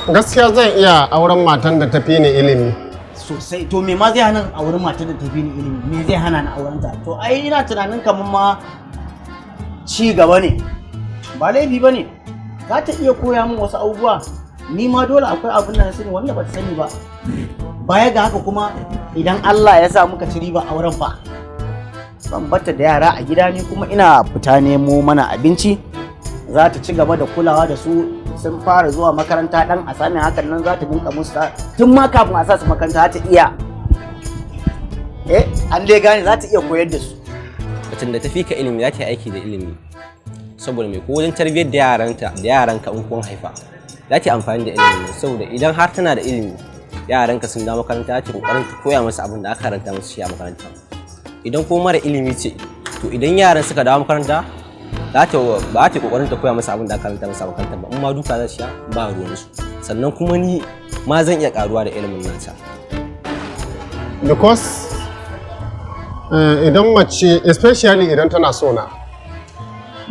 Gaskiya zan iya auren matan da ta fi ni ilimi. Sosai. To me ma zai hana auren matar da ta fi ni ilimi? Me zai hana ni auren ta? To ai ina tunanin kamar ma ci gaba ne, ba laifi ba ne. Za ta iya koya min wasu abubuwa, ni ma dole akwai abin da na sani wanda ba ta sani ba. Baya ga haka kuma, idan Allah ya sa muka ci riba auren fa, zan bata da yara a gida, ni kuma ina fita nemo mana abinci. Za ta ci gaba da kulawa da su. Sun fara zuwa makaranta, dan a sami hakan nan za ta dinka musu. Tun ma kafin a sa su makaranta za ta iya, eh, an dai gane, za ta iya koyar da su. Mutum da ta fi ka ilimi za ta yi aiki da ilimi, saboda mai ko wajen tarbiyyar da yaranta da yaranka in kun haifa, za ta yi amfani da ilimi. Saboda idan har tana da ilimi, yaranka sun dawo makaranta, za ta kokarin ta koya musu abin da aka karanta musu shi a makaranta. Idan ko mara ilimi ce, to idan yaran suka dawo makaranta, za ta ba ta kokarin ta koya musu abin da aka karanta musu a makaranta ba. In ma duka za su sha, ba ruwansu. Sannan kuma ni ma zan iya karuwa da ilimin nata. Because idan mace, especially idan tana so na,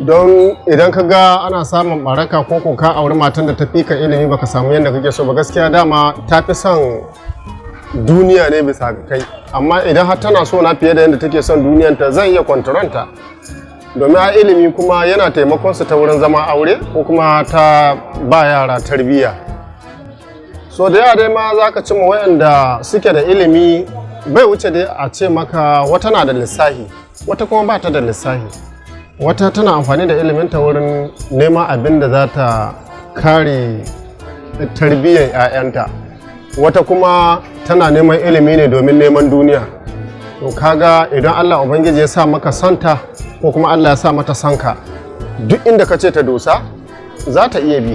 don idan ka ga ana samun baraka ko ka auri matan da ta fi ka ilimi baka samu yadda kake so ba, gaskiya dama ta fi son duniya ne bisa ga kai. Amma idan har tana so na fiye da yadda take son duniyanta, zan iya control ta, domin a ilimi kuma yana taimakon su ta wurin zama aure ko kuma ta ba yara tarbiyya. So da yawa dai ma za ka cimma wayanda suke da ilimi, bai wuce dai a ce maka wata na da lissahi, wata kuma ba ta da lissahi. Wata tana amfani da iliminta wurin neman abin da za ta kare tarbiyyar 'ya'yanta, wata kuma tana neman ilimi ne domin neman duniya. To kaga idan Allah Ubangiji ya sa maka santa ko kuma Allah ya sa mata sanka, duk inda ka ce ta dosa za ta iya bi.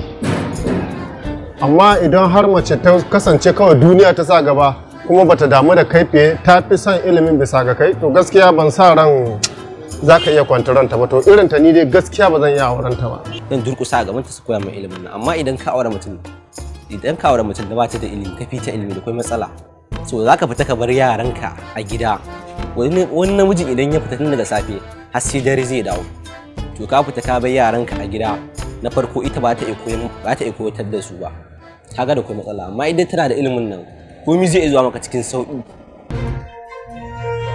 Amma idan har mace ta kasance kawai duniya ta sa gaba kuma bata damu da kai fiye, ta fi son ilimin bisa ga kai, to gaskiya ban sa ran za ka iya control ta ba. To irin ta ni dai gaskiya ba zan iya auren ta ba. Zan durƙusa a gaban ta su koya min ilimin nan. Amma idan ka aure mutum da ba ta da ilimi, ka fi ta ilimi, da akwai matsala. So za ka fita ka bar yaranka a gida. Wani namijin idan ya fita tun daga safe har sai dare zai dawo. To ka fita ka bar yaranka a gida, na farko ita ba ta iya koyar da su ba. Kaga da akwai matsala. Amma idan tana da ilimin nan, komai zai iya zuwa maka cikin sauki.